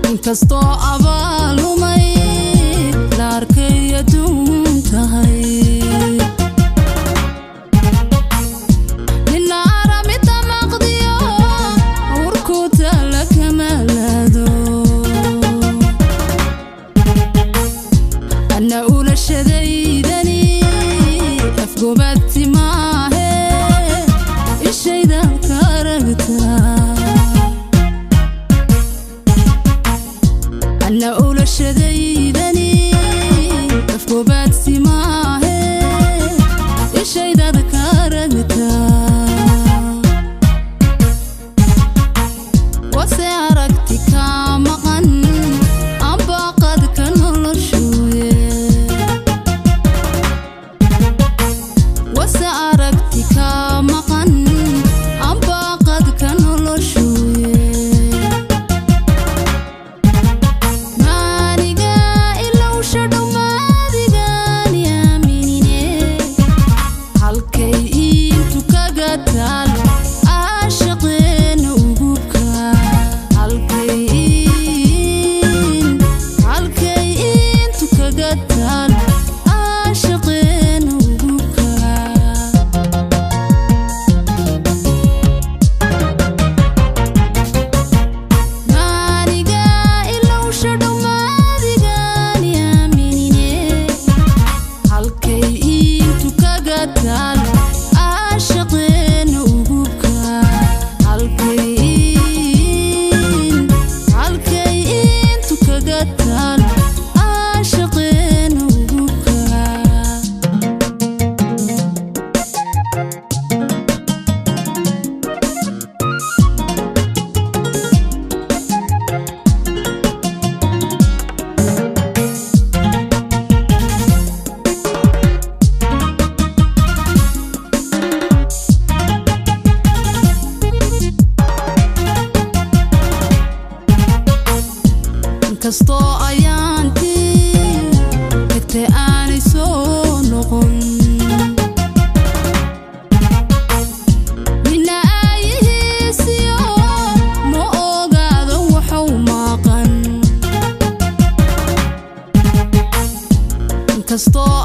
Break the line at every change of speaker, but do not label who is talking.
Inkastoo abaalumay la arkay adduun tahay, nina aramida maqdiyo urkuta la kamalaado. Ana ulashadaydani afgobaadti maahe, ishaydan ka aragtaa. Ana ulashadaydani afgobaadsi maahe, ishaydad ka aragtaa. Wase aragti kaa maqan ambaqadka noloshuye, wase aragti kaa maqan ambaqadka noloshuye. Maaniga ilowsha dhammaadigaani aaminine, halkay intu kaga taal aashaqeena ugubka, halkay intu kaga taal aashaqeena ugubka. Maaniga ilowsha dhammaadigaani aaminine, halkay intu kaga taal aashaqeena ugubka, halkay intu kaga taal aashaqeena ugubka. Inkastoo ayaantii tagtay aanay soo noqon, nina aayihiisiyo ma ogaado waxu maqan. Inkastoo